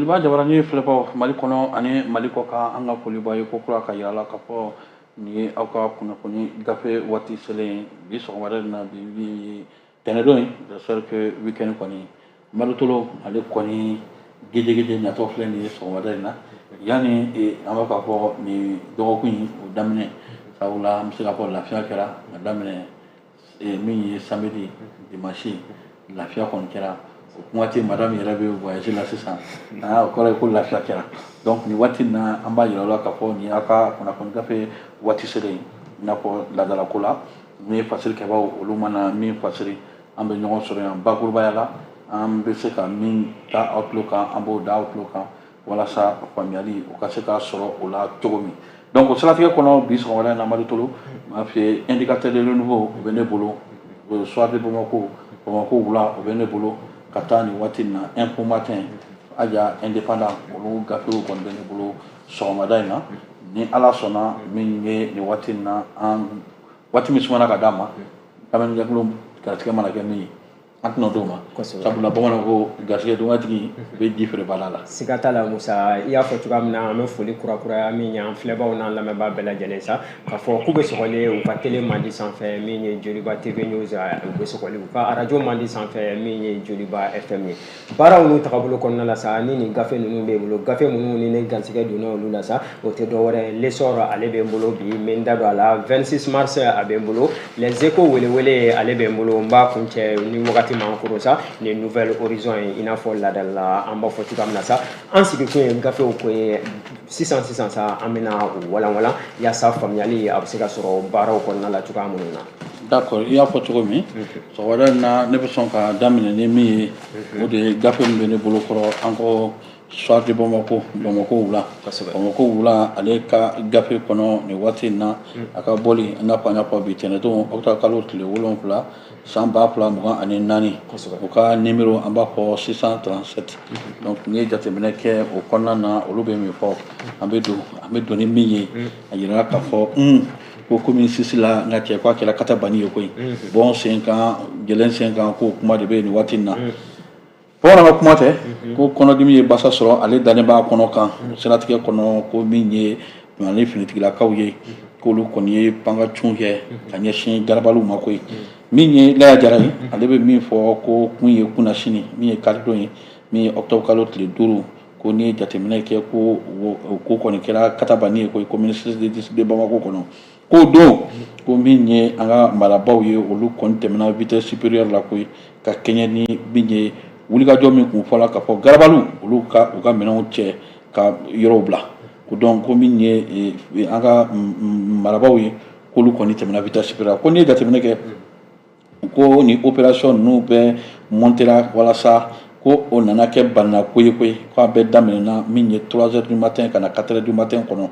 Joliba Jabaranin filɛbaw Mali kɔnɔ ani Mali kɔ kan, an ka foli b'a ye ko kura ka yira la k'a fɔ nin ye aw ka kunnafoni gafe waati selen bi sɔgɔmada in na. Bi min ye tɛnɛdon ye, j'espère que week-end kɔni Mali Tolo ale kɔni gejegeje natɔ filɛ nin ye sɔgɔmada in na. Yanni an b'a fɔ nin dɔgɔkun in o daminɛ, sabula an bɛ se k'a fɔ lafiya kɛra a daminɛ min ye samedi, dimanche, lafiya kɔni kɛra. O kuma tɛ, madame yɛrɛ bɛ voyage la sisan, o kɔrɔ ye ko lafiya kɛra. Donc nin waati in na, an b'a yira aw la k'a fɔ nin y'aw ka kunnafoni gafe waati selen ye. I n'a fɔ laadalako la, min ye fasiri kɛbaaw, olu mana min fasiri, an bɛ ɲɔgɔn sɔrɔ yan. Bakurubaya la, an bɛ se ka min da aw tulo kan, an b'o da aw tulo kan walasa faamuyali o ka se k'a sɔrɔ o la cogo min. Donc o siratigɛ kɔnɔ, bi sɔgɔmada in na, Mali Tolo m'a f'i ye, Indicateur de Renouveau o bɛ ne bolo, Soir de Bamako, Bamako wula, o bɛ ne bolo ka taa nin waati in na, Info Matin, Aja Indépendant, olu gafew kɔni bɛ ne bolo sɔgɔmada in na. Ni Ala sɔnna, min ye nin waati in na, an waati min sumana ka d'a ma, lamɛnnikɛkulu garisɛgɛ mana kɛ min ye, an tɛna d'o ma, sabula bamananw ko garisɛgɛ dongatigi bɛ ji feere bada la. Siga t'a la, Musa. I y'a fɔ cogoya min na, an bɛ foli kurakuraya min ye an filɛbaw n'an lamɛnbaa bɛɛ lajɛlen sa, k'a fɔ k'u bɛ sɔgɔli u ka télé mandi sanfɛ min ye Joliba TV News, u bɛ sɔgɔli u ka arajo mandi sanfɛ min ye Joliba FM ye. Baaraw n'u tagabolo kɔnɔna la sa, ni nin gafe ninnu bɛ bolo, gafe minnu ni ne garisɛgɛ donna olu la sa, o tɛ dɔwɛrɛ ye. L'Essor, ale bɛ n bolo bi, n bɛ n da don a la. 26 mars, a bɛ n bolo. Les Échos, welewele, ale bɛ n bolo. N b'a kuncɛ ni wagati m'an kɔrɔ sa ni Nouvel Horizon ye. I n'a fɔ laadala an b'a fɔ cogoya min na sa, an sigikun ye gafew ko ye. Sisan sisan sa, an bɛna o walanwalan yaasa faamuyali a bɛ se ka sɔrɔ baaraw kɔnɔna la cogoya minnu na. D'accord, i y'a fɔ cogo min, sɔgɔmada in na, ne bɛ sɔn ka daminɛ ni min ye, o de ye gafe min bɛ ne bolo kɔrɔ, an ko Soir de Bamako, Bamako wula. Bamako wula, ale ka gafe kɔnɔ nin waati in na, a ka bɔli, i n'a fɔ an y'a fɔ bi tɛnɛndon, octobre kalo tile 7, san 2024, o ka numéro an b'a fɔ 637. Donc n'i ye jateminɛ kɛ o kɔnɔna na, olu bɛ min fɔ, an bɛ don ni min ye, a yirala k'a fɔ ko komi sisi la n ka cɛ, k'a kɛra kata banni ye koyi, bɔn sen kan, gɛlɛn sen kan, k'o kuma de bɛ yen nin waati in na. Bamananw ka kuma tɛ ko kɔnɔdimi ye basa sɔrɔ, ale dalen b'a kɔnɔ kan. Siratigɛ kɔnɔ, ko min ye Mali finitigilakaw ye, k'olu kɔni ye pankacun kɛ ka ɲɛsin garabaliw ma koyi. Min ye Laya Jara ye, ale bɛ min fɔ ko kun ye kunnasini, min ye karidon ye, min ye octobre kalo tile 5, ko n'i ye jateminɛ kɛ, ko o ko kɔni kɛra katabanni ye koyi, commune 6 de district de Bamako kɔnɔ. K'o don, ko min ye an ka marabaaw ye, olu kɔni tɛmɛna vitesse supérieure la koyi, ka kɛɲɛ ni min ye wulikajɔ min kun fɔla k'a fɔ garabaliw olu ka u ka minɛnw cɛ ka yɔrɔw bila. Ko donc ko min ye an ka marabaaw ye, k'olu kɔni tɛmɛna vitesse supérieure. Ko n'i ye jateminɛ kɛ, ko ni opération ninnu bɛɛ montera walasa ko o nana kɛ banna ko ye koyi. K'a bɛɛ daminɛna min ye 3 heures du matin ka na 4 heures du matin kɔnɔ,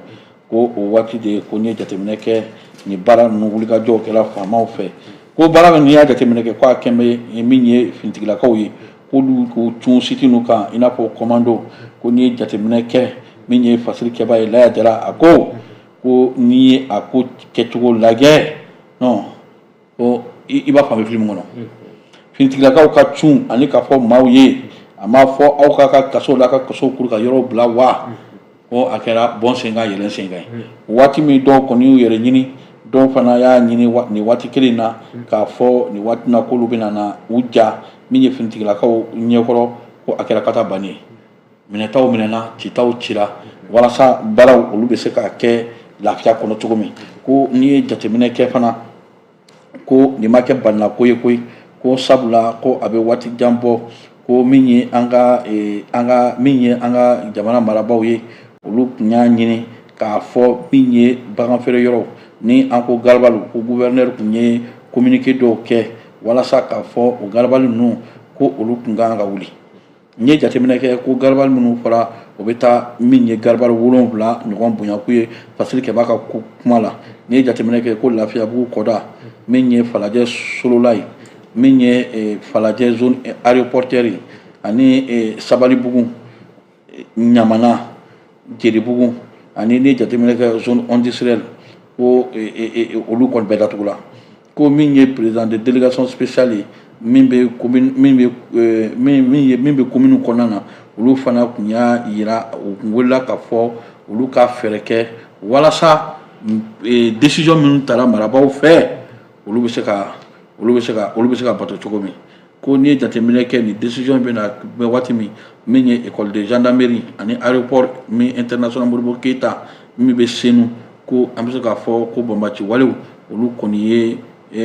ko o waati de, ko n'i ye jateminɛ kɛ, nin baara ninnu wulikajɔw kɛra faamaw fɛ. Ko baara min, n'i y'a jateminɛ kɛ, ko a kɛn bɛ min ye finitigilakaw ye, k'olu k'u cun site ninnu kan i n'a fɔ commando. Ko n'i ye jateminɛ kɛ, min ye fasiri kɛbaa ye, Laya Jara, a ko ko n'i ye a ko kɛcogo lajɛ, non, ko i b'a fɔ a bɛ film kɔnɔ, finitigilakaw ka cun ani k'a fɔ maaw ye, a m'a fɔ aw ka kaso la, ka kaso kuru ka yɔrɔ bila wa, ko a kɛra bɔn sen kan, yɛlɛn sen kan ye. Waati min dɔw kɔni y'u yɛrɛ ɲini, dɔw fana y'a ɲini nin waati kelen na k'a fɔ nin waati na k'olu bɛna na u ja min ye finitigilakaw ɲɛkɔrɔ, ko a kɛra kata bannen ye, minɛtaw minɛna, citaw cira, walasa baaraw olu bɛ se ka kɛ lafiya kɔnɔ cogo min. Ko n'i ye jateminɛ kɛ fana, ko nin ma kɛ banna ko ye koyi, ko sabula ko a bɛ waati jan bɔ, ko min ye an ka min ye an ka jamana marabaaw ye, olu tun y'a ɲini k'a fɔ min ye bagan feere yɔrɔ ni an ko garabali, ko gouverneur tun ye communiqué dɔw kɛ walasa k'a fɔ o garabali ninnu ko olu tun kan ka wuli. N ye jateminɛ kɛ, ko garabali minnu fɔra, o bɛ taa min ye garabali 7 ɲɔgɔn bonyaku ye fasiri kɛba ka kuma la. N'i ye jateminɛ kɛ, ko Lafiyabugu kɔda, min ye Falajɛ Solola ye, min ye Falajɛ zone aéroportuaire ye, ani Sabalibugu, Ɲamana, Jelibugu, ani n'i ye jateminɛ kɛ zone industrielle, ko olu kɔni bɛɛ datugula. Ko min ye président de délégation spéciale ye, min bɛ commune min bɛ min min ye min bɛ commune kɔnɔna na, Olu fana tun y'a jira, u tun wulila ka fɔ olu ka fɛɛrɛ kɛ walasa décision minnu tara marabaaw fɛ, olu bɛ se ka bato cogo min. Ko n'i ye jateminɛ kɛ, nin décision bɛ na waati min, min ye école de gendarmerie ani aéroport min international Modibo Keyita min bɛ Senu, ko an bɛ se k'a fɔ ko banbaci walew, olu kɔni ye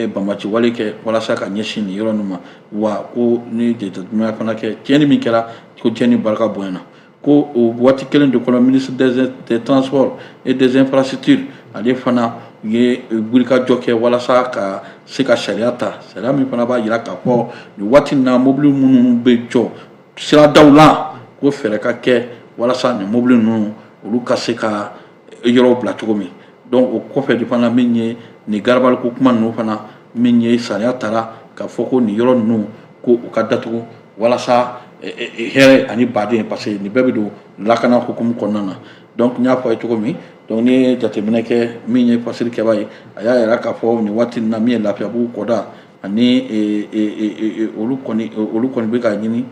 banbaci wale kɛ walasa ka ɲɛsin nin yɔrɔ ninnu ma. Wa ko ni jateminɛ fana kɛ, tiɲɛni min kɛra, ko tiɲɛni barika bonyana. Ko o waati kelen de kɔnɔ, ministre des Transports et des Infrastructures, ale fana ye wulikajɔ kɛ walasa ka se ka sariya ta, sariya min fana b'a jira k'a fɔ nin waati in na, mobili minnu bɛ jɔ siradaw la, ko fɛɛrɛ ka kɛ walasa nin mobili ninnu, olu ka se ka yɔrɔw bila cogo min. Donc o kɔfɛ de fana, min ye nin garibaliko kuma ninnu fana, min ye sariya tara k'a fɔ ko nin yɔrɔ ninnu, ko u ka datugu walasa hɛrɛ ani baden, parce que nin bɛɛ bɛ don lakana hukumu kɔnɔna na. Donc n y'a fɔ a ye cogo min, donc n'i ye jateminɛ kɛ, min ye fasiri kɛba ye, a y'a yira k'a fɔ nin waati in na, min ye Lafiyabugu kɔda ani olu kɔni bɛ ka ɲini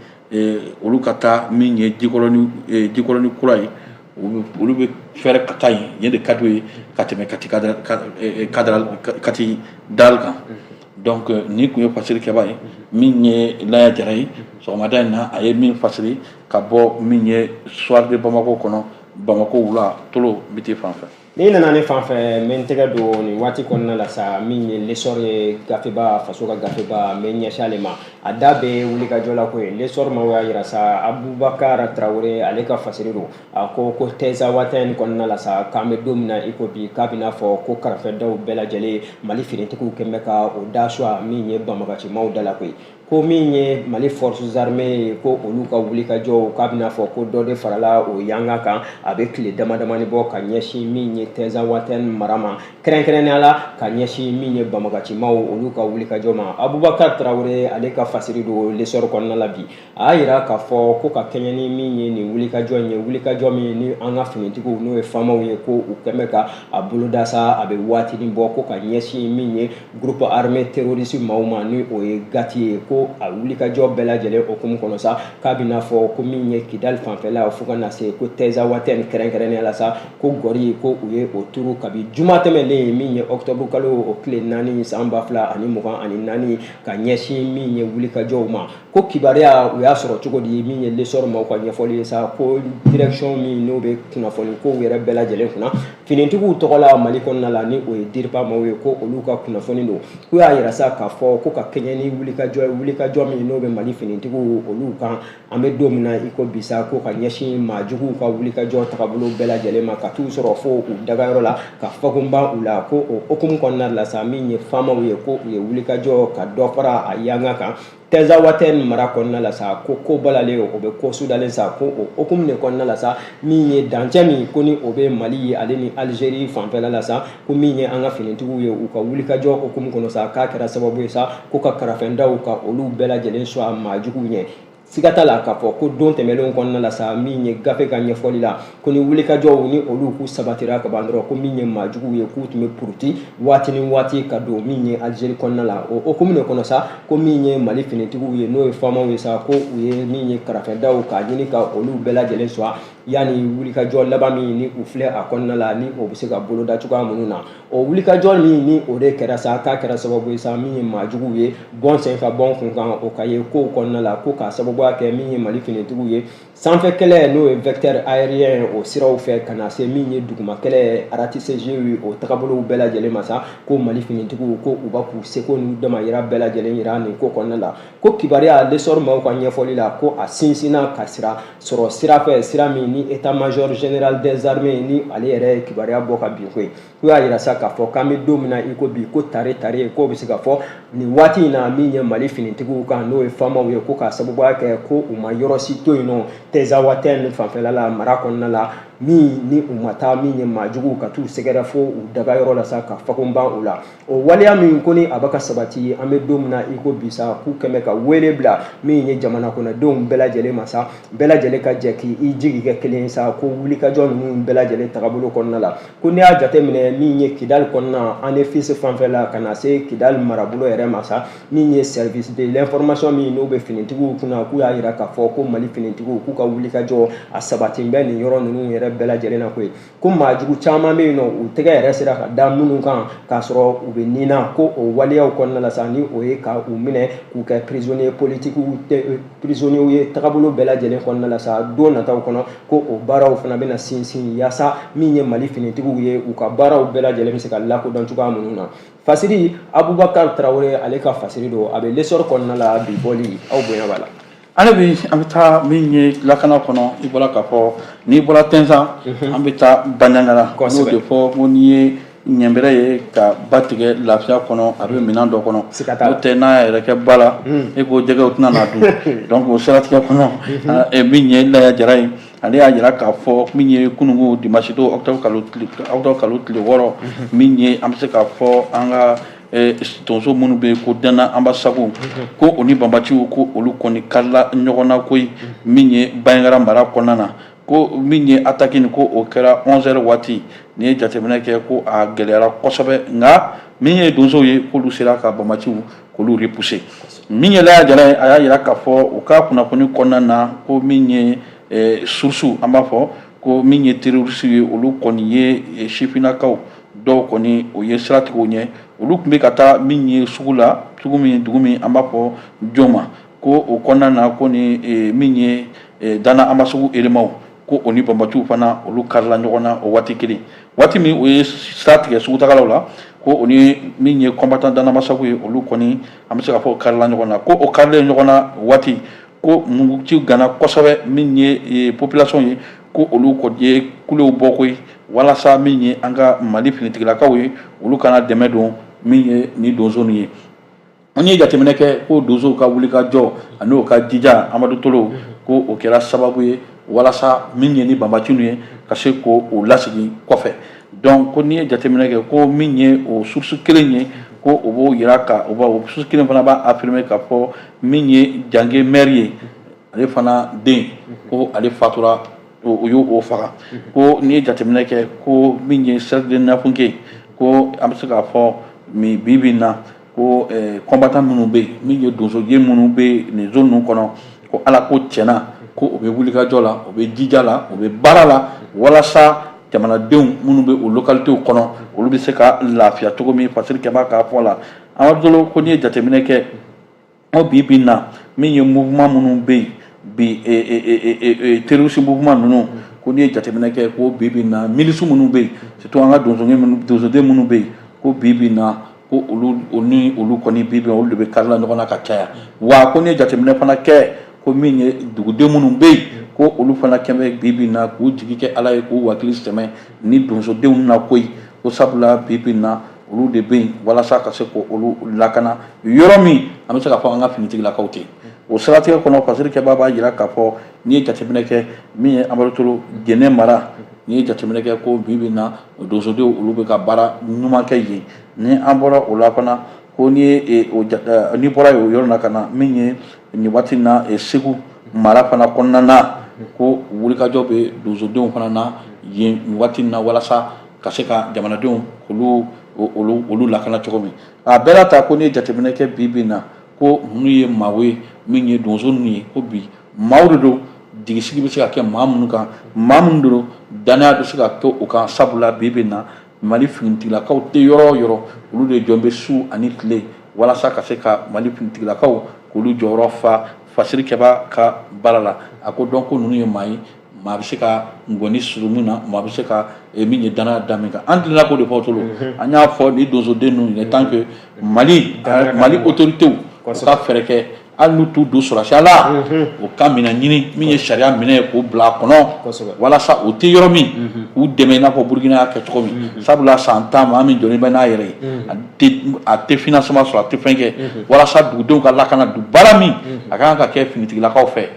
olu ka taa min ye Jikɔrɔni kura ye. Olu bɛ fɛrɛ ka taa yen, yen de ka d'u ye ka tɛmɛ Kati Kati dal kan. Donc nin tun ye fasiri kɛba ye, min ye Laya Jara ye sɔgɔmada in na, a ye min fasiri ka bɔ min ye Soir de Bamako kɔnɔ, Bamako wula tolo biti fan fɛ. N'i nana ne fan fɛ, n bɛ n tɛgɛ don nin waati kɔnɔna la sa, min ye L'Essor ye, gafeba, faso ka gafeba, n bɛ ɲɛsin ale ma. A da bɛ wulikajɔ la ko ye. L'Essor maaw y'a yira sa, Abubakar Tarawele, ale ka fasiri don. A ko ko Tinzawatène kɔnɔna la sa, k'an bɛ don min na i ko bi, k'a bɛna fɔ ko karafɛdaw bɛɛ lajɛlen, Mali finitigiw kɛn bɛ ka o da suwa min ye banbagacimaw da la koyi. Ko min ye Mali Forces armées ye, ko olu ka wulikajɔw, k'a bɛna fɔ ko dɔ de farala o yanga kan a bɛ tile dama damani bɔ, ka ɲɛsin min ye Tinzawatène mara ma, kɛrɛnkɛrɛnnenya la ka ɲɛsin min ye banbagacimaw olu ka wulikajɔ ma. Abubakar Tarawele, ale ka fasiri don L'Essor kɔnɔna la bi. A y'a yira k'a fɔ ko ka kɛɲɛ ni min ye nin wulikajɔ in ye, wulikajɔ min ni an ka finitigiw, n'o ye FAMaw ye, ko u kɛn bɛ ka a boloda sa, a bɛ waatinin bɔ, ko ka ɲɛsin min ye groupe armé terroriste maaw ma, ni o ye GATIA ye, ko a wulikajɔ bɛɛ lajɛlen hukumu kɔnɔ sa, k'a bɛna fɔ ko min ye Kidali fanfɛla fo ka na se ko Tinzawatène kɛrɛnkɛrɛnnenya la sa, ko gɔri, ko u ye o turu kabi juma tɛmɛnen, min ye octobre kalo o tile 4 san 2024, ka ɲɛsin min ye wulikajɔw ma. Ko kibaruya u y'a sɔrɔ cogo di? Min ye L'Essor maaw ka ɲɛfɔli ye sa, ko direction min n'o bɛ kunnafoni kow yɛrɛ bɛɛ lajɛlen kunna finitigiw tɔgɔ la Mali kɔnɔna la, ni o ye DIRPA maaw ye, ko olu ka kunnafoni don. K'u y'a yira sa k'a fɔ ko ka kɛɲɛ ni wulikajɔ ye, wulikajɔ min n'o bɛ Mali finitigiw olu kan an bɛ don min na i ko bi sa, ko ka ɲɛsin maajuguw ka wulikajɔ tagabolo bɛɛ lajɛlen ma, ka t'u sɔrɔ fo u dagayɔrɔ la, ka fakunba u la. Ko o hukumu kɔnɔna la sa, min ye FAMaw ye, ko u ye wulikajɔ ka dɔ fara a yanga kan Tinzawatène mara kɔnɔna la sa, ko ko balalen o bɛ ko sudalen sa. Ko o hukumu de kɔnɔna la sa, min ye dancɛ min ko ni o bɛ Mali ye ale ni Algérie fanfɛla la sa, ko min ye an ka finitigiw ye, u ka wulikajɔ hukumu kɔnɔ sa, k'a kɛra sababu ye sa, ko ka karafɛndaw ka olu bɛɛ lajɛlen sɔn a maajuguw ɲɛ. Siga t'a la k'a fɔ ko don tɛmɛnlenw kɔnɔna la sa, min ye gafe ka ɲɛfɔli la, ko ni wulikajɔw ni olu k'u sabatira ka ban dɔrɔn, ko min ye maajuguw ye, k'u tun bɛ puruti waati ni waati ka don min ye Algérie kɔnɔna la. O hukumu de kɔnɔ sa, ko min ye Mali finitigiw ye, n'o ye FAMaw ye sa, ko u ye min ye karafɛdaw k'a ɲini ka olu bɛɛ lajɛlen sɔn yanni wulikajɔ laban min ni u filɛ a kɔnɔna la, ni o bɛ se ka boloda cogoya minnu na. O wulikajɔ min ni o de kɛra sa, k'a kɛra sababu ye sa, min ye maajuguw ye bɔn sen ka bɔn kun kan o ka ye kow kɔnɔna la, ko k'a sababuya kɛ min ye Mali finitigiw ye sanfɛ kɛlɛ, n'o ye vecteur aérien o siraw fɛ, ka na se min ye duguma kɛlɛ aratisɛgɛ o tagabolow bɛɛ lajɛlen ma sa, ko Mali finitigiw, ko u b'a k'u seko n'u damayira bɛɛ lajɛlen yira nin ko kɔnɔna la. Ko kibaruya, L'Essor maaw ka ɲɛfɔli la, ko a sinsinna ka sira sɔrɔ sira fɛ, sira min ni état major général des armées ni ale yɛrɛ ye kibaruya bɔ ka bin koyi. K'u y'a yira sa k'a fɔ k'an bɛ don min na i ko bi, ko tare tare, k'o bɛ se ka fɔ nin waati in na, min ye Mali finitigiw kan, n'o ye FAMaw ye, ko k'a sababuya kɛ ko u ma yɔrɔ si to yen nɔ Tinzawatène fanfɛla la mara kɔnɔna la. Min ni u ma taa min ye maajuguw ka t'u sɛgɛrɛ fo u dagayɔrɔ la sa, ka fagun ban u la. O waleya min ko ni a bɛ ka sabati an bɛ don min na i ko bi sa, k'u kɛmɛ ka wele bila min ye jamana kɔnɔdenw bɛɛ lajɛlen ma sa, bɛɛ lajɛlen ka jɛ k'i jigi kɛ kelen sa, ko wulikajɔ ninnu bɛɛ lajɛlen tagabolo kɔnɔna la, ko n'i y'a jateminɛ min ye Kidali kɔnɔna Anefis fanfɛla ka na se Kidali marabolo yɛrɛ ma sa, min ye service de l'information min n'o bɛ finitigiw kunna, k'u y'a jira k'a fɔ ko Mali finitigiw k'u ka wulikajɔ a sabati bɛ nin yɔrɔ ninnu yɛrɛ bɛɛ lajɛlen na koyi, ko maajugu caman bɛ yen nɔ, u tɛgɛ yɛrɛ sera ka da minnu kan k'a sɔrɔ u bɛ nin na, ko o waleyaw kɔnɔna la sa, ni o ye ka u minɛ k'u kɛ prisonnier politique prisonniers ye tagabolo bɛɛ lajɛlen kɔnɔna la sa. Don nataw kɔnɔ, ko o baaraw fana bɛna sinsin yaasa min ye Mali finitigiw ye, u ka baaraw bɛɛ lajɛlen bɛ se ka lakodɔn cogoya minnu na. Fasiri Abubakar Tarawele, ale ka fasiri don, a bɛ L'Essor kɔnɔna la. Bi bɔli, aw bonya b'a la. Ale bi, an bɛ taa min ye lakana kɔnɔ, i bɔra k'a fɔ, n'i bɔra Tɛnzan, an bɛ taa Banjagara. N'o de fɔ ko n'i ye ɲɛnbɛrɛ ye ka ba tigɛ lafiya kɔnɔ, a bɛ minɛn dɔ kɔnɔ, n'o tɛ n'a yɛrɛ kɛ ba la, e ko jɛgɛw tɛna n'a dun. Donc o siratigɛ kɔnɔ, min ye Laya Jara ye, ale y'a jira k'a fɔ min ye kununko dimanche don, octobre kalo tile 6, min ye an bɛ se k'a fɔ an ka donso minnu bɛ yen ko Dana Ambasagu, ko o ni banbatiw, ko olu kɔni karila ɲɔgɔn na koyi, min ye Banjagara mara kɔnɔna na, ko min ye attaque nin, ko o kɛra 11 heures waati. N'i ye jateminɛ kɛ, ko a gɛlɛyara kosɛbɛ, nka min ye donsow ye, k'olu sera ka banbatiw k'olu repousser. Min ye Laya Jara ye, a y'a jira k'a fɔ u ka kunnafoni kɔnɔna na ko min ye source, an b'a fɔ ko min ye terroriste ye, olu kɔni ye sifinnakaw dɔw kɔni o ye sira tigɛ u ɲɛ. Olu tun bɛ ka taa min ye sugu la, sugu min, dugu min an b'a fɔ Joma, ko o kɔnɔna na, ko ni min ye Dana Ambasagu éléments, ko o ni banbatiw fana, olu karila ɲɔgɔn na o waati kelen. Waati min o ye sira tigɛ sugutagalaw la, ko o ni min ye combattant Dana Ambasagu ye, olu kɔni, an bɛ se k'a fɔ karila ɲɔgɔn na. Ko o karilen ɲɔgɔn na waati, ko muguci gana kosɛbɛ. Min ye population ye, ko olu kɔni ye kulew bɔ koyi, walasa min ye an ka Mali finitigilakaw ye, olu kana dɛmɛ don min ye ni donso nin ye. An ye jateminɛ kɛ ko donsow ka wuli ka jɔ ani o ka jija, Amadu Tolo, ko o kɛra sababu ye walasa min ye ni banbaci ye ka se ko o lasigi kɔfɛ. Donc ko n'i ye jateminɛ kɛ, ko min ye o source kelen ye, ko o b'o yira ka o b'a o source kelen fana b'a affirmer k'a fɔ min ye Jange maire ye, ale fana den, ko ale fatura, o y'o faga. Ko n'i ye jateminɛ kɛ, ko min ye cercle de Nafunke, ko an bɛ se k'a fɔ min bi bi in na, ko combattant minnu bɛ yen, min ye donsoden minnu bɛ nin zone ninnu kɔnɔ, ko Ala ko tiɲɛna, ko o bɛ wulikajɔ la, o bɛ jija la, o bɛ baara la walasa jamanadenw minnu bɛ o localités kɔnɔ, olu bɛ se ka lafiya cogo min. Fasiri Kɛba k'a fɔ la, Amadu Tolo, ko n'i ye jateminɛ kɛ, ko bi bi in na, min ye mouvement minnu bɛ yen bi, terroriste mouvement ninnu, ko n'i ye jateminɛ kɛ, ko bi bi in na, milice minnu bɛ yen, surtout an ka donsoden minnu bɛ yen, ko bi bi in na, ko olu ni olu kɔni bi bi olu de bɛ karila ɲɔgɔn na ka caya. Wa ko n'i ye jateminɛ fana kɛ, ko min ye duguden minnu bɛ yen, ko olu fana kɛn bɛ bi bi in na k'u jigi kɛ Ala ye, k'u hakili sɛmɛ ni donsodenw na koyi, ko sabula bi bi in na, olu de bɛ yen walasa ka se k'olu lakana yɔrɔ min an bɛ se k'a fɔ an ka finitigilakaw tɛ. O siratigɛ kɔnɔ, Fasiri Kɛba b'a jira k'a fɔ n'i ye jateminɛ kɛ, min ye Amadu Tolo, Jɛnɛ mara, n'i ye jateminɛ kɛ, ko bi bi in na, donsodenw olu bɛ ka baara ɲuman kɛ yen. Ni an bɔra o la fana, ko n'i ye n'i bɔra yen o yɔrɔ la ka na min ye nin waati in na Segu mara fana kɔnɔna na, ko wulikajɔ bɛ donsodenw fana na yen nin waati in na, walasa ka se ka jamanadenw olu olu olu lakana cogo min. A bɛɛ la ta, ko n'i ye jateminɛ kɛ bi bi in na, ko ninnu ye maaw ye, min ye donso ninnu ye, ko bi maaw de don, jigisigi bɛ se ka kɛ maa minnu kan, maa minnu don, danaya bɛ se ka kɛ u kan, sabula bi bi in na, Mali finitigilakaw tɛ yɔrɔ o yɔrɔ, olu de jɔn bɛ su ani tile walasa ka se ka Mali finitigilakaw k'olu jɔyɔrɔ fa. Fasiri Kɛba ka baara la, a ko dɔn ko ninnu ye maa ye, maa bɛ se ka ngɔni suru min na, maa bɛ se ka min ye danaya da min kan. An tilala k'o de fɔ Tolo, an y'a fɔ ni donsoden ninnu, il est temps que Mali autorités u ka fɛɛrɛ kɛ, hali n'u t'u don sɔrɔsiya la, u ka minɛn ɲini min ye sariya minɛ ye k'o bila a kɔnɔ, walasa u tɛ yɔrɔ min, k'u dɛmɛ i n'a fɔ Burukina y'a kɛ cogo min. Sabula san 10, maa min jɔlen bɛ n'a yɛrɛ ye, a tɛ financement sɔrɔ, a tɛ fɛn kɛ walasa dugudenw ka lakana, du baara min A ka kan ka kɛ finitigilakaw fɛ.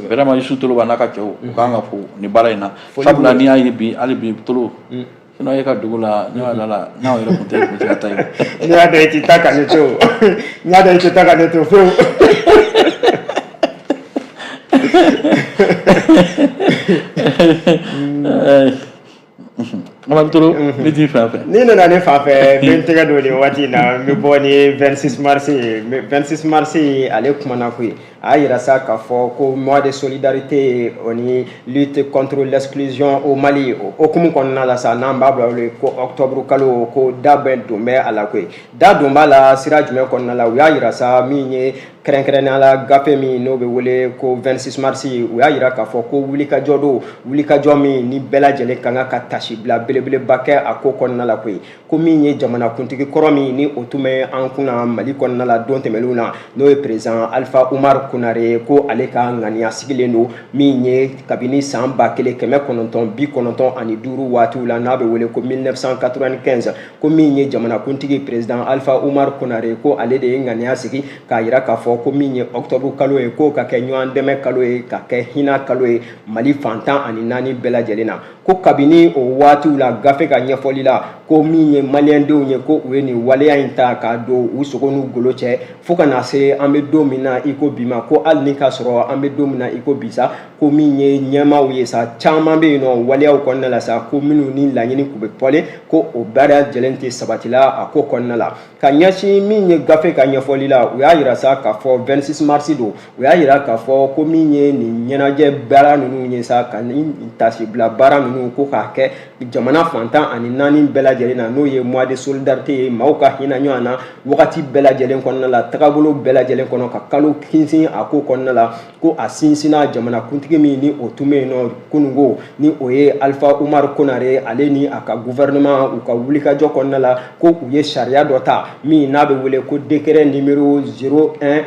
Vraiment, Yusu Toloba n'a ka cɛw, u ka kan ka fo nin baara in na, sabula n'i y'a ye bi, hali bi Tolo, sinon e ka dugu la, ne b'a la n'aw yɛrɛ tun tɛ, tun tɛ se ka taa yen. Ne y'a dɔn i tɛ taa ka ne to, n y'a dɔn i tɛ taa ka ne to fewu. Mamadu Tolo, ne t'i fan fɛ. N'i nana ne fan fɛ, n bɛ n tɛgɛ don nin waati in na, n bɛ bɔ ni 26 mars ye. 26 mars, ale kumana koyi. A y'a yira sa k'a fɔ ko mois de solidarité, o ni lutte contre l'exclusion au Mali, o hukumu kɔnɔna la sa, n'an b'a bila wele ko octobre kalo, ko da bɛ don bɛ a la koyi. Da don b'a la sira jumɛn kɔnɔna la? U y'a yira sa, min ye kɛrɛnkɛrɛnnenya la gafe min n'o bɛ wele ko 26 mars, u y'a yira k'a fɔ ko wulikajɔ don, wulikajɔ min ni bɛɛ lajɛlen ka kan ka tasibila belebeleba kɛ a ko kɔnɔna la koyi. Ko min ye jamanakuntigi kɔrɔ min ni o tun bɛ an kunna Mali kɔnɔna la don tɛmɛnenw na, n'o ye président Alpha Oumar Konaré, ko ale ka ŋaniya sigilen don min ye kabini san 1995 waatiw la, n'a bɛ wele ko 1995, ko min ye jamanakuntigi président Alpha Oumar Konaré, ko ale de ye ŋaniya sigi k'a yira k'a fɔ ko min ye octobre kalo ye, k'o ka kɛ ɲɔgɔn dɛmɛ kalo ye, ka kɛ hinɛ kalo ye Mali fan 14 bɛɛ lajɛlen na. Ko kabini o waatiw la, gafe ka ɲɛfɔli la, ko min ye maliyɛndenw ye, ko u ye nin waleya in ta k'a don u sogo n'u golo cɛ fo ka na se an bɛ don min na i ko bi ma. Ko hali ni k'a sɔrɔ an bɛ don min na i ko bi sa, ko min ye ɲɛmaaw ye sa, caman bɛ yen nɔ waleyaw kɔnɔna la sa, ko minnu ni laɲini k'u bɛ pɔle, ko o bɛɛ lajɛlen tɛ sabatila a ko kɔnɔna la. Ka ɲɛsin min ye gafe ka ɲɛfɔli la, u y'a yira sa k'a fɔ 26 mars don. U y'a yira k'a fɔ ko min ye nin ɲɛnajɛ baara ninnu ye sa, ka nin tasibila baara ninnu ko k'a kɛ jamana fan 14 bɛɛ lajɛlen na, n'o ye mois de solidarité ye, maaw ka hinɛ ɲɔgɔn na wagati bɛɛ lajɛlen kɔnɔna la, tagabolo bɛɛ lajɛlen kɔnɔ, ka kalo sinsin a ko kɔnɔna la. Ko a sinsinna jamanakuntigi min ni o tun bɛ yen nɔ kununko, ni o ye Alpha Oumar Konaré, ale ni a ka gouvernement, u ka wulikajɔ kɔnɔna la, ko u ye sariya dɔ ta min n'a bɛ wele ko décret numéro 01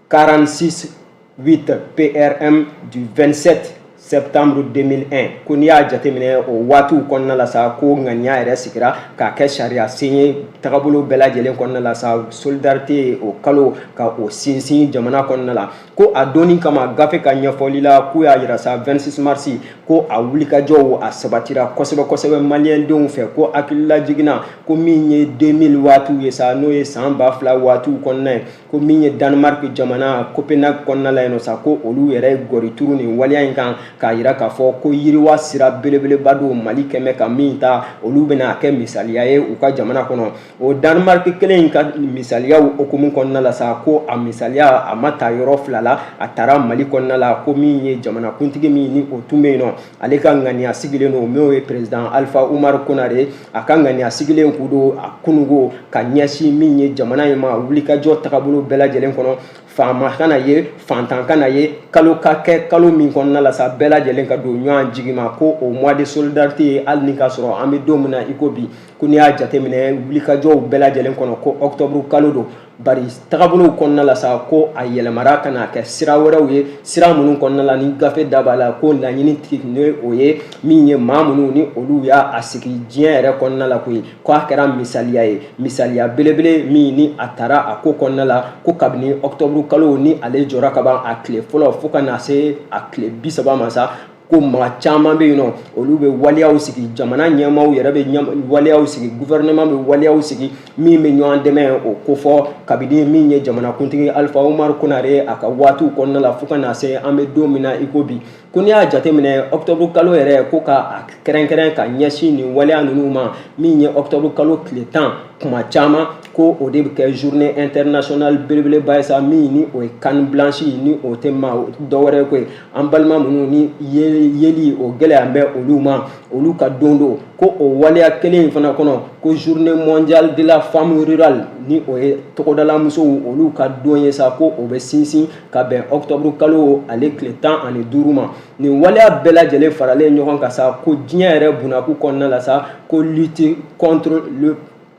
46 8 PRM du 27 septembre 2001. Ko n'i y'a jateminɛ o waatiw kɔnɔna la sa, ko ŋaniya yɛrɛ sigira k'a kɛ sariya sen ye tagabolo bɛɛ lajɛlen kɔnɔna la sa, solidarité o kalo ka o sinsin jamana kɔnɔna la. Ko a donni kama, gafe ka ɲɛfɔli la, k'u y'a yira sa 26 mars, ko a wulikajɔw a sabatira kosɛbɛ kosɛbɛ maliyɛndenw fɛ. Ko hakilila jiginna ko min ye 2000 waatiw ye sa, n'o ye san 2000 waatiw kɔnɔna ye, ko min ye Danemark jamana Copenhague kɔnɔna la yen nɔ sa, ko olu yɛrɛ ye gɔri turu nin waleya in kan, k'a yira k'a fɔ ko yiriwa sira belebeleba don Mali kɛmɛ ka min ta, olu bɛna kɛ misaliya ye u ka jamana kɔnɔ. O Danemark kelen in ka misaliyaw hukumu kɔnɔna la sa, ko a misaliya a ma ta yɔrɔ fila la, a taara Mali kɔnɔna la. Ko min ye jamanakuntigi min ni o tun bɛ yen nɔ, ale ka ŋaniya sigilen don, n'o ye président Alpha Oumar Konaré, a ka ŋaniya sigilen k'u don a kununko ka ɲɛsin min ye jamana in ma wulikajɔ tagabolo bɛɛ lajɛlen kɔnɔ, faama kana ye, fantan kana ye, kalo ka kɛ kalo min kɔnɔna la sa, bɛɛ lajɛlen ka don ɲɔgɔn jigi ma, ko o mois de solidarité ye. Hali ni k'a sɔrɔ an bɛ don min na i ko bi, ko n'i y'a jateminɛ wulikajɔw bɛɛ lajɛlen kɔnɔ, ko octobre kalo don, bari tagabolow kɔnɔna la sa, ko a yɛlɛmara ka na kɛ sira wɛrɛw ye, sira minnu kɔnɔna la ni gafe da b'a la, ko laɲini tigi ni o ye min ye maa minnu ni olu y'a sigi diɲɛ yɛrɛ kɔnɔna la koyi, ko a kɛra misaliya ye, misaliya belebele min ni a taara a ko kɔnɔna la. Ko kabini octobre kalo ni ale jɔra ka ban a tile fɔlɔ fo ka na se a tile 30 ma sa, ko maa caman bɛ yen nɔ, olu bɛ waleyaw sigi, jamana ɲɛmaaw yɛrɛ bɛ waleyaw sigi, gouvernement bɛ waleyaw sigi min bɛ ɲɔgɔn dɛmɛ o kofɔ, kabini min ye jamanakuntigi Alpha Oumar Konaré a ka waatiw kɔnɔna la fo ka na se an bɛ don min na i ko bi. Ko n'i y'a jateminɛ octobre kalo yɛrɛ, ko ka a kɛrɛnkɛrɛn ka ɲɛsin nin waleya ninnu ma, min ye octobre kalo tile 10, kuma caman ko o de bɛ kɛ journée internationale belebeleba ye sa, min ni o ye canne blanche, ni o tɛ maa dɔwɛrɛ ko ye, an balima minnu ni yeli o gɛlɛya bɛ olu ma, olu ka don don. Ko o waleya kelen in fana kɔnɔ, ko journée mondiale de la femme rurale, ni o ye togodala musow olu ka don ye sa, ko o bɛ sinsin ka bɛn octobre kalo ale tile 15 ma. Nin waleya bɛɛ lajɛlen faralen ɲɔgɔn kan sa, ko diɲɛ yɛrɛ bunakun kɔnɔna la sa, ko lutte contre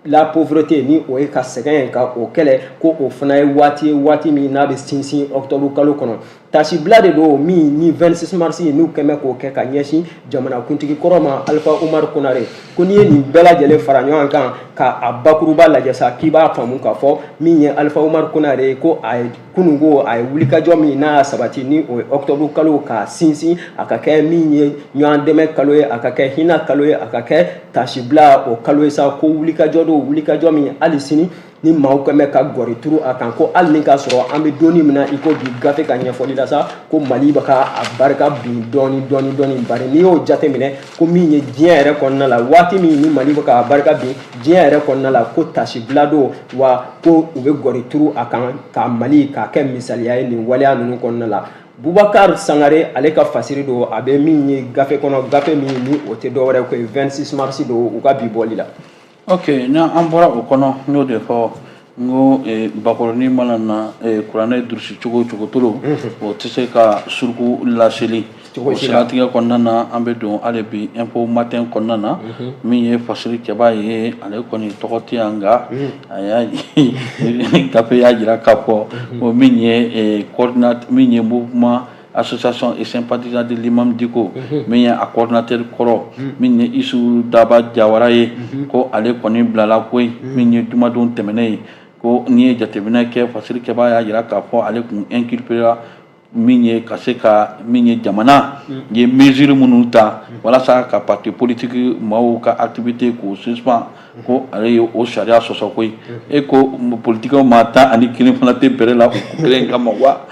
la pauvreté, ni o ye ka sɛgɛn ka o kɛlɛ, ko o fana ye waati ye, waati min n'a bɛ sinsin octobre kalo kɔnɔ. Tasibila de don min ni 26 mars n'u kɛmɛ k'o kɛ ka ɲɛsin jamanakuntigi kɔrɔ ma Alifa Umaru Konare. Ko n'i ye nin bɛɛ lajɛlen fara ɲɔgɔn kan ka a bakuruba lajɛ sa, k'i b'a faamu k'a fɔ min ye Alifa Umaru Konare, ko a ye kununko a ye wulikajɔ min n'a y'a sabati ni o ye octobre kalo k'a sinsin, a ka kɛ min ye ɲɔgɔn dɛmɛ kalo ye, a ka kɛ hinɛ kalo ye, a ka kɛ tasibila o kalo ye sa, ko wulikajɔ don, wulikajɔ min hali sini ni maaw kɛmɛ ka gɔri turu a kan, ko hali ni k'a sɔrɔ an bɛ donni min na i ko bi, gafe ka ɲɛfɔli la sa, ko Mali bɛ ka a barika bin dɔɔni dɔɔni dɔɔni. Bari n'i y'o jateminɛ, ko min ye diɲɛ yɛrɛ kɔnɔna la, waati min ni Mali bɛ ka barika bin diɲɛ yɛrɛ kɔnɔna la, ko tasibila don wa, ko u bɛ gɔri turu a kan ka Mali k'a kɛ misaliya ye nin waleya ninnu kɔnɔna la. Bubakari Sangare, ale ka fasiri don, a bɛ min ye gafe kɔnɔ, gafe min ni o tɛ dɔwɛrɛ ko ye 26 mars don, u ka bi bɔli la. Ok, ni an bɔra o kɔnɔ, n y'o de fɔ n ko bakɔrɔnin mana na kuranɛ durusi cogo o cogo, tolo o tɛ se ka suruku laseli. O siratigɛ kɔnɔna na, an bɛ don hali bi Info Matin kɔnɔna na. Min ye fasiri kɛba ye, ale kɔni tɔgɔ tɛ yan, nka a y'a gafe y'a jira k'a fɔ ko min ye coordinateur, min ye mouvement association et sympathisant de l'imam Dicko, min ye a coordinateur kɔrɔ, min ye Isu Daba Jawara ye, ko ale kɔni bilala koyi min ye jumadon tɛmɛnen ye. Ko n'i ye jateminɛ kɛ, fasiri kɛba y'a jira k'a fɔ ale kun inculpéra min ye ka se ka min ye jamana ye mesure minnu ta walasa ka parti politique maaw ka activité k'o suspend, ko ale ye o sariya sɔsɔ koyi. E ko politique maa 11 fana tɛ bɛrɛ la o kelen kama wa?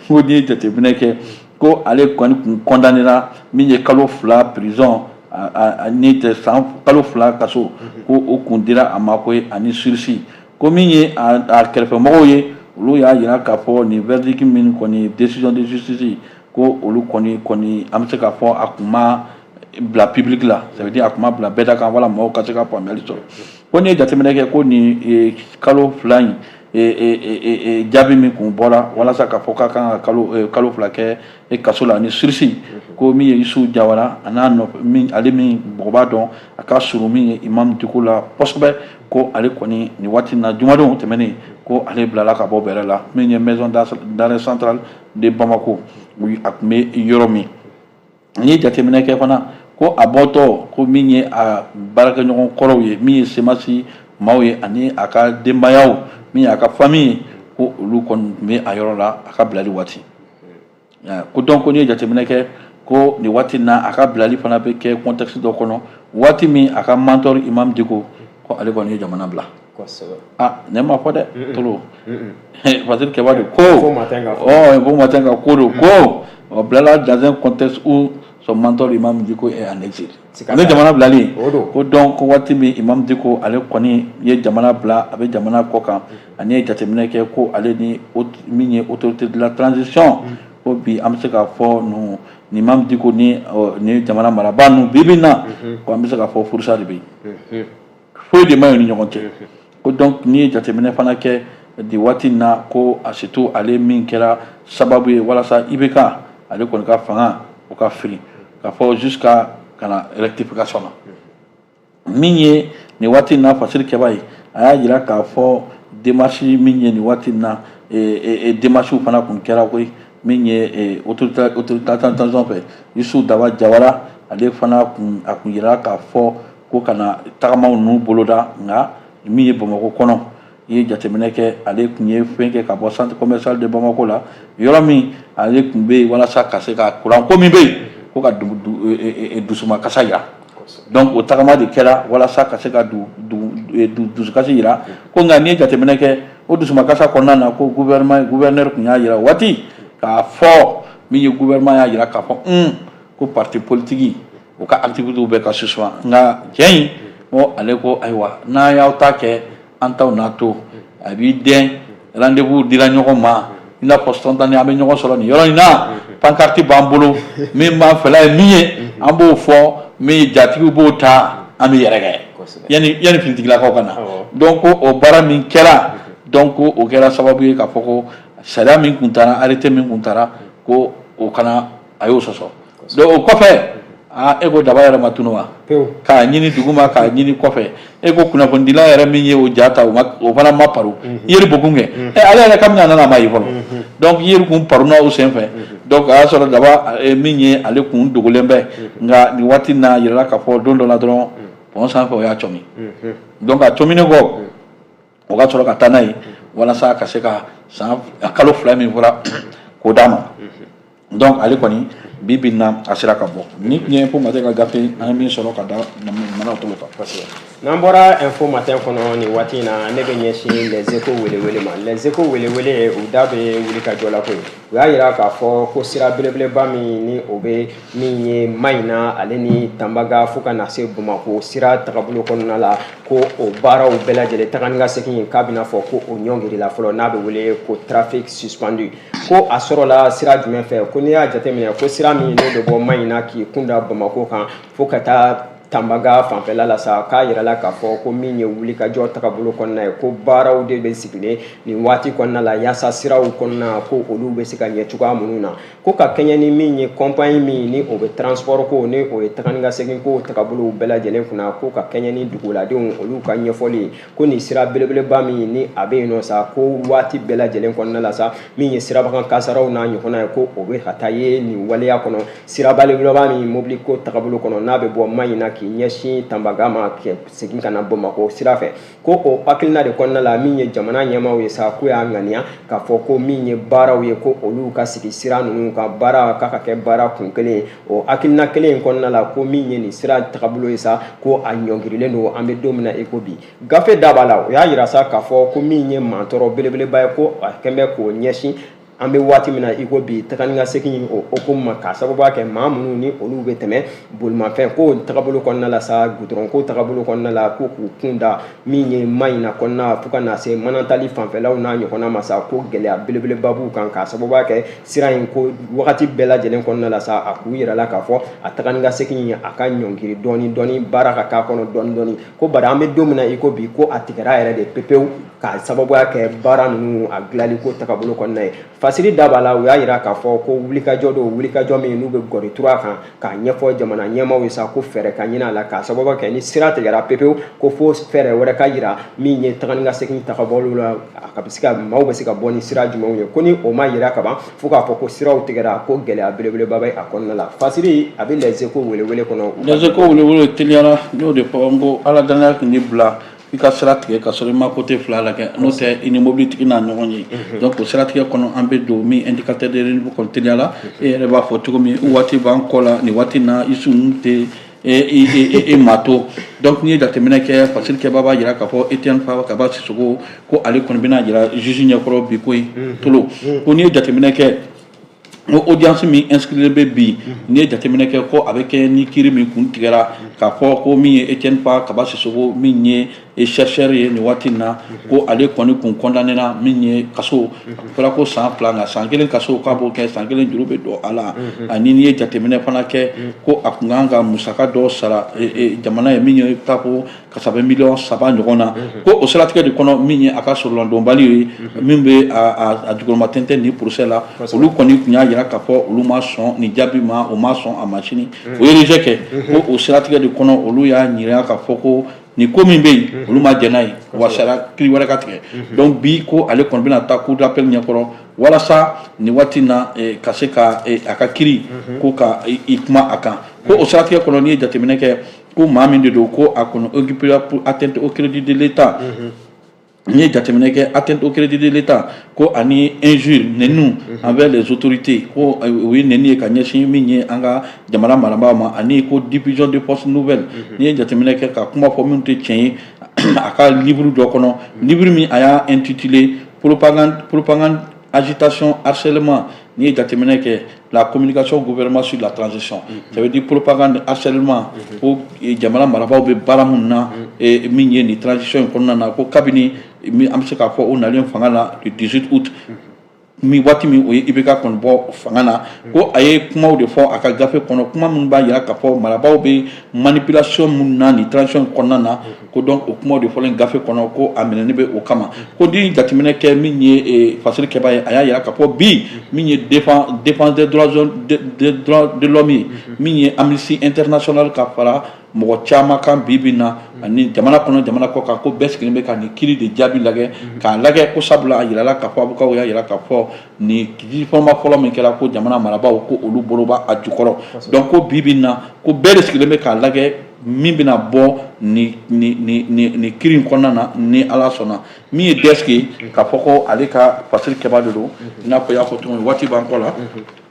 Ko n'i ye jateminɛ kɛ, ko ale kɔni kun condamnéra min ye kalo 2 prison, ni tɛ san kalo 2 kaso, ko o kun dira a ma koyi, ani sursis. Ko min ye a kɛrɛfɛmɔgɔw ye, olu y'a jira k'a fɔ nin verdict min kɔni, décision de justice, ko olu kɔni an bɛ se k'a fɔ a kun ma bila public la, ça veut dire a kun ma bila bɛɛ da kan wala mɔgɔw ka se ka faamuyali sɔrɔ. Ko n'i ye jateminɛ kɛ, ko nin kalo 2 in jaabi min kun bɔra walasa k'a fɔ k'a kan ka kalo 2 kɛ kaso la ni sursis, ko min ye Isu Jawara, a n'a nɔfɛ min, ale min mɔgɔ b'a dɔn a ka surun min ye imam Dicko la kosɛbɛ, ko ale kɔni nin waati in na, jumadon tɛmɛnen, ko ale bilala ka bɔ bɛrɛ la, min ye maison d'arrêt centrale de Bamako, a tun bɛ yɔrɔ min. N'i ye jateminɛ kɛ fana, ko a bɔtɔ, ko min ye a baarakɛɲɔgɔn kɔrɔw ye, min ye CMAS maaw ye, ani a ka denbayaw, min ye a ka famille ye, ko olu kɔni tun bɛ a yɔrɔ la a ka bilali waati. Ko donc ko n'i ye jateminɛ kɛ, ko nin waati in na, a ka bilali fana bɛ kɛ contexte dɔ kɔnɔ, waati min a ka mentor imam Dicko, ko ale kɔni ye jamana bila. Ah, ne ma fɔ dɛ, tolo Fasiri Kɛba de ko ɔ Info Matin ka ko don, ko o bilala dans un contexte où son mentor imam Dicko est en exil. Ale jamana bilali ko donc ko waati min imam Dicko ale kɔni ye jamana bila, a bɛ jamana kɔ kan, ani ye jateminɛ kɛ ko ale ni min ye autorité de la transition, ko bi an bɛ se k'a fɔ nu ni imam Dicko ni jamana marabaa ninnu bi bi in na, ko an bɛ se k'a fɔ furusa de bɛ yen, foyi de ma ɲi ni ɲɔgɔn cɛ. Ko donc n'i ye jateminɛ fana kɛ di waati in na, ko a surtout ale min kɛra sababu ye walasa IBK ale kɔni ka fanga o ka firi k'a fɔ jusqu'à ka na rectification na, min ye nin waati in na fasiri kɛba ye, a y'a jira k'a fɔ démarche min ye nin waati in na, démarche fana kun kɛra koyi, min ye autorité transition fɛ, Yusu Daba Jawara, ale fana kun a kun yira k'a fɔ ko ka na tagamaw ninnu boloda. Nka min ye Bamakɔ kɔnɔ, i ye jateminɛ kɛ, ale tun ye fɛn kɛ ka bɔ centre commercial de Bamako la, yɔrɔ min ale tun bɛ yen walasa ka se ka kuran ko min bɛ yen, ko ka dusumakasa yira. Donc o tagama de kɛra walasa ka se ka dusukasi yira. Ko nka n'i ye jateminɛ kɛ, o dusumakasa kɔnɔna na, ko gouvernement, gouverneur tun y'a yira o waati k'a fɔ min ye gouvernement y'a yira k'a fɔ ko parti politique o ka activité bɛ ka suspend. Nka cɛ in ko ale ko ayiwa, n'an y'aw ta kɛ, an taw n'a to a b'i dɛn, rendez-vous dira ɲɔgɔn ma, i n'a fɔ spontané an bɛ ɲɔgɔn sɔrɔ nin yɔrɔ in na, pancarte b'an bolo, min b'an fɛla ye min ye, an b'o fɔ, min jatigiw b'o ta, an bɛ yɛrɛ kɛ yanni finitigilakaw ka na. Donc o baara min kɛra, donc o kɛra sababu ye k'a fɔ ko sariya min kun taara, arrêté min kun taara, ko o kana a y'o sɔsɔ. Donc o kɔfɛ Aa, e ko Daba yɛrɛ ma tunu wa? K'a ɲini duguma, k'a ɲini kɔfɛ. E ko kunnafonidila yɛrɛ min ye o ja ta, o fana ma paru. Yeri Bokun kɛ ɛ, ale yɛrɛ kabini a nana, a ma ye fɔlɔ. Donc Yeri kun paruna o sen fɛ. Donc a y'a sɔrɔ Daba min ye, ale kun dogolen bɛ. Nka nin waati in na, a yirala k'a fɔ don dɔ la dɔrɔn, pont sanfɛ, o y'a cɔmi. Donc a cɔminen kɔ, o ka sɔrɔ ka taa n'a ye walasa ka se ka san kalo 2 min fɔra k'o d'a ma. Donc ale kɔni, bi bi in na, a sera ka bɔ. Ni tun ye Info Matin ka gafe an ye min sɔrɔ ka da manaw tolo kan. Kosɛbɛ. N'an bɔra Info Matin kɔnɔ nin waati in na, ne bɛ ɲɛsin Les Échos welewele ma. Les Échos welewele, u da bɛ wuli ka jɔ la koyi. U y'a yira k'a fɔ ko sira belebeleba min ni o bɛ min ye Mayina ale ni Tanbaga fo ka na se Bamakɔ sira tagabolo kɔnɔna la, ko o baaraw bɛɛ lajɛlen taga ni ka segin, k'a bɛna fɔ ko o ɲɔngirila fɔlɔ, n'a bɛ wele ko trafic suspendu. Ko a sɔrɔla sira jumɛn fɛ? Ko n'i y'a jateminɛ, ko sira min n'o bɛ bɔ Mayina k'i kunda Bamakɔ kan fo ka taa Tanbaga fanfɛla la sa, k'a yirala k'a fɔ ko min ye wulikajɔ tagabolo kɔnɔna ye, ko baaraw de bɛ sigilen nin waati kɔnɔna la yaasa siraw kɔnɔna ko olu bɛ se ka ɲɛ cogoya minnu na. Ko ka kɛɲɛ ni min ye compagnie min ni o bɛ transport ko ni o ye taga ni ka segin ko tagabolow bɛɛ lajɛlen kunna, ko ka kɛɲɛ ni duguladenw olu ka ɲɛfɔli ye, ko nin sira belebeleba min ni a bɛ yen nɔ sa, ko waati bɛɛ lajɛlen kɔnɔna la sa, min ye sirabakan kasaraw n'a ɲɔgɔnna ye, ko o bɛ ka taa ye nin waleya kɔnɔ. Sira belebeleba min mobili ko tagabolo kɔnɔ, n'a bɛ bɔ Mayina k'i ɲɛsin Tanbaga ma ka segin ka na Bamakɔ sira fɛ, ko o hakilina de kɔnɔna la, min ye jamana ɲɛmaaw ye sa, ko y'a ŋaniya k'a fɔ ko min ye baaraw ye, ko olu ka sigi sira ninnu ka baara k'a ka kɛ baara kun kelen ye. O hakilina kelen in kɔnɔna la, ko min ye nin sira tagabolo ye sa, ko a ɲɔngirilen don an bɛ don min na i ko bi. Gafe da b'a la, o y'a yira sa k'a fɔ ko min ye mantɔrɔ belebeleba ye, ko a kɛn bɛ k'o ɲɛsin an bɛ waati min na i ko bi taga ni ka segin o hokumu ma, k'a sababuya kɛ maa minnu ni olu bɛ tɛmɛ bolimafɛn ko tagabolo kɔnɔna la sa, goudron ko tagabolo kɔnɔna la, ko k'u kun da min ye Mayina kɔnɔna fo ka na se Manantali fanfɛlaw n'a ɲɔgɔnna ma sa, ko gɛlɛya belebeleba b'u kan, k'a sababuya kɛ sira in ko wagati bɛɛ lajɛlen kɔnɔna la sa, a k'u yɛrɛ la k'a fɔ a taga ni ka segin a ka ɲɔngiri dɔɔni dɔɔni, baara ka k'a kɔnɔ dɔɔni dɔɔni. Ko bari an bɛ don min na i ko bi, ko a tigɛra yɛrɛ de pepewu, k'a sababuya kɛ baara ninnu a dilanli ko tagabolo kɔnɔna ye. Fasiri da b'a la, u y'a yira k'a fɔ ko wulikajɔ don, wulikajɔ min n'u bɛ gɔri tura kan k'a ɲɛfɔ jamana ɲɛmaaw ye sa, ko fɛɛrɛ ka ɲini a la, k'a sababu kɛ ni sira tigɛra pepewu, ko fo fɛɛrɛ wɛrɛ ka yira min ye taga ni ka segin tagabolo la, a ka bɛ se ka maaw bɛ se ka bɔ ni sira jumɛnw ye. Ko ni o ma yira ka ban, fo k'a fɔ ko siraw tigɛra, ko gɛlɛya belebeleba bɛ a kɔnɔna la. Fasiri a bɛ Les Échos welewele kɔnɔ. Les Échos welewele teliyara. N y'o de fɔ, n ko ala danaya tun bila i ka sira tigɛ ka sɔrɔ i ma côté fila lajɛ, n'o tɛ i ni mobilitigi n'a ɲɔgɔn ye. Donc o siratigɛ kɔnɔ, an bɛ don min Indicateur de renouveau kɔnɔ teliya la. E yɛrɛ b'a fɔ cogo min, waati b'an kɔ la nin waati na, i sun tɛ e maa to. Donc n'i ye jateminɛ kɛ, fasiri kɛbaa b'a jira k'a fɔ Etienne Fakaba Sisoko, ko ale kɔni bɛna jira juge ɲɛkɔrɔ bi ko in tolo. Ko n'i ye jateminɛ kɛ, ko audience min inscrit bɛ bi, n'i ye jateminɛ kɛ, ko a bɛ kɛ ni kiiri min kun tigɛra k'a fɔ ko min ye Etienne Fakaba Sisoko, min ye chercheur ye nin waati in na, ko ale kɔni kun condamné na min ye kaso, a fɔra ko san 2, nka san 1 kaso k'a b'o kɛ, san 1 juru bɛ don a la. Ani n'i ye jateminɛ fana kɛ, ko a kun kan ka musaka dɔ sara jamana ye, min ye taa ko kasabɛ miliyɔn 3 ɲɔgɔn na. Ko o siratigɛ de kɔnɔ, min ye a ka sɔrɔladonbali ye, min bɛ a jukɔrɔma tɛntɛn nin procès la, olu kɔni tun y'a jira k'a fɔ olu ma sɔn nin jaabi ma, o ma sɔn a ma sini, o ye rejet kɛ. Ko o siratigɛ de kɔnɔ, olu y'a yira k'a fɔ ko nin ko min bɛ yen, olu ma jɛn n'a ye, wa sariya kiiri wɛrɛ ka tigɛ. Donc bi, ko ale kɔni bɛna taa cour d'appel ɲɛkɔrɔ walasa nin waati in na ka se ka a ka kiiri ko ka i kuma a kan. Ko o siratigɛ kɔnɔ, n'i ye jateminɛ kɛ, ko maa min de don, ko a kɔni occupé pour atteinte au crédit de l'État. N'i ye jateminɛ kɛ, atteinte au crédit de l'État, ko ani injure, nɛniw envers les autorités, ko o ye nɛni ye ka ɲɛsin min ye an ka jamana marabaaw ma, ani ko diffusion de fausses nouvelles. N'i ye jateminɛ kɛ, ka kuma fɔ minnu tɛ tiɲɛ ye a ka livre dɔ kɔnɔ, livre min a y'a intitulé propagande, propagande, agitation, harcèlement. N'i ye jateminɛ kɛ, la communication gouvernement sur la transition, ça veut dire propagande, harcèlement, ko jamana marabaaw bɛ baara mun na min ye nin transition in kɔnɔna na, ko kabini an bɛ se k'a fɔ o nalen fanga la le 18 août. Mi waati min o ye IBK kɔni bɔ fanga na, ko a ye kumaw de fɔ a ka gafe kɔnɔ, kuma minnu b'a jira k'a fɔ marabaaw bɛ manipulation minnu na nin transition kɔnɔna na. Ko donc o kumaw de fɔlen gafe kɔnɔ, ko a minɛni bɛ o kama. Ko ni jateminɛ kɛ min ye fasiri kɛbaa ye, a y'a jira k'a fɔ bi min ye défense des droits de l'homme ye, min ye Amnesty International ka fara mɔgɔ caman kan bi bi na, ani jamana kɔnɔ, jamana kɔ kan, ko bɛɛ sigilen bɛ ka nin kiiri de jaabi lajɛ k'a lajɛ. Ko sabula a yirala k'a fɔ, avocat y'a jira k'a fɔ nin fɔlɔma fɔlɔ min kɛra, ko jamana marabaaw ko olu bolo b'a a jukɔrɔ. Donc ko bi bi na, ko bɛɛ de sigilen bɛ k'a lajɛ min bɛna bɔ nin nin nin nin nin kiiri in kɔnɔna na, ni Ala sɔnna. Min ye desk ye, k'a fɔ ko ale ka fasiri kɛbaa de don, i n'a fɔ i y'a fɔ cogo min, waati b'an kɔ la.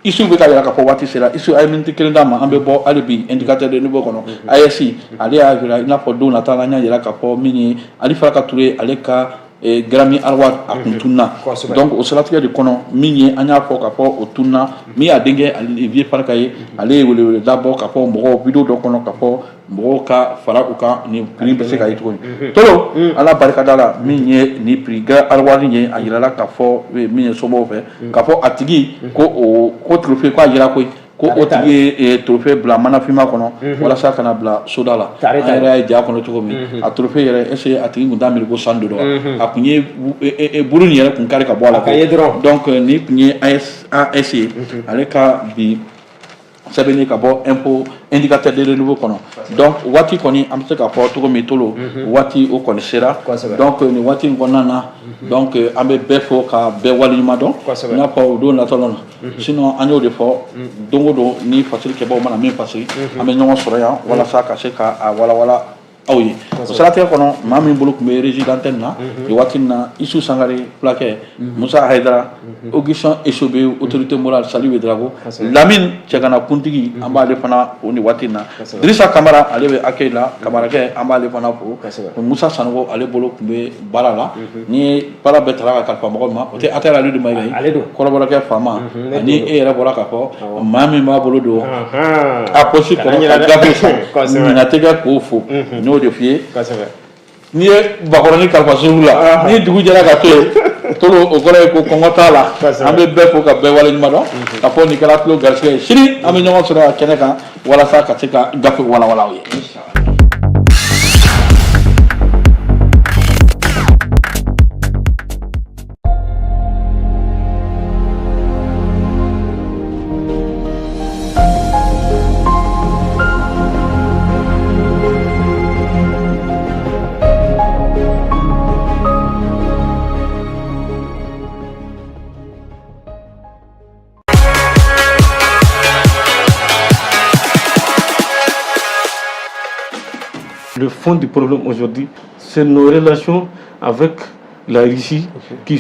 Isu bɛ ka yira k'a fɔ waati sera. Isu, a ye miniti kelen d'a ma, an bɛ bɔ hali bi indicateur de niveau kɔnɔ. AES, ale y'a jira, i n'a fɔ don nata la, an y'a jira k'a fɔ min ye Ali Faraka Ture, ale ka Grammy Award, a kun tununa. Donc o siratigɛ de kɔnɔ, min ye an y'a fɔ k'a fɔ o tununa, min y'a denkɛ Vieux Faraka ye, ale ye weleweleda bɔ k'a fɔ mɔgɔw vidéo dɔ kɔnɔ, k'a fɔ mɔgɔw ka fara u kan, nin prix bɛ se ka ye cogo min. Tolo, Ala barikada la, min ye nin prix Award ye, a yirala k'a fɔ min ye somɔgɔw fɛ k'a fɔ a tigi ko o ko trophée, ko a yira koyi ko o tigi ye trophée bila manafinma kɔnɔ walasa kana bila soda la. An yɛrɛ ye ja kɔnɔ cogo min, a trophée yɛrɛ, est ce que a tigi kun t'a miiri ko sanu de don wa? A kun ye buru nin yɛrɛ kun kari ka bɔ a la. Donc nin kun ye AS ye, ale ka bi sɛbɛnni ka bɔ info indicateur de renouveau kɔnɔ. Donc waati kɔni, an bɛ se k'a fɔ cogo min, Tolo, waati o kɔni sera. Donc nin waati in kɔnɔna na, donc an bɛ bɛɛ fo ka bɛɛ waleɲuman dɔn, i n'a fɔ o don natɔ la. Sinon an y'o de fɔ, don o don ni fasiri kɛbaaw mana min fasiri, an bɛ ɲɔgɔn sɔrɔ yan walasa ka se ka a walawala aw ye. O siratigɛ kɔnɔ, maa min bolo tun bɛ régie d'antenne na nin waati in na, Isu Sangare fulakɛ, Musa Hayidara, Augustin Esobe, autorité morale Saliu Ouedraogo, Lamine Cɛgana kuntigi, an b'ale fana fo nin waati in na. Dirisa Kamara, ale bɛ accueil la, Kamarakɛ, an b'ale fana fo. Musa Sanogo, ale bolo tun bɛ baara la. Ni baara bɛɛ tara ka kalifa mɔgɔ min ma, o tɛ Atɛri Alidu Mayiga ye, kɔrɔbɔrɔkɛ faama. Ani e yɛrɛ bɔra k'a fɔ maa min b'a bolo don a poche kɔnɔ ka gafe san, ɲinɛ tɛ kɛ k'o fo. N y'o de f'i ye, n'i ye bakɔrɔni kalifa sugu la, ni dugu jɛra ka to yen, Tolo, o kɔrɔ ye ko kɔngɔ t'a la. An bɛ bɛɛ fo ka bɛɛ waleɲuman dɔn, ka fɔ nin kɛra tulo garisɛgɛ ye. Sini an bɛ ɲɔgɔn sɔrɔ a kɛnɛ kan walasa ka se ka gafe walawala aw ye. Le fond du problème aujourd'hui, c'est nos relations avec la Russie qui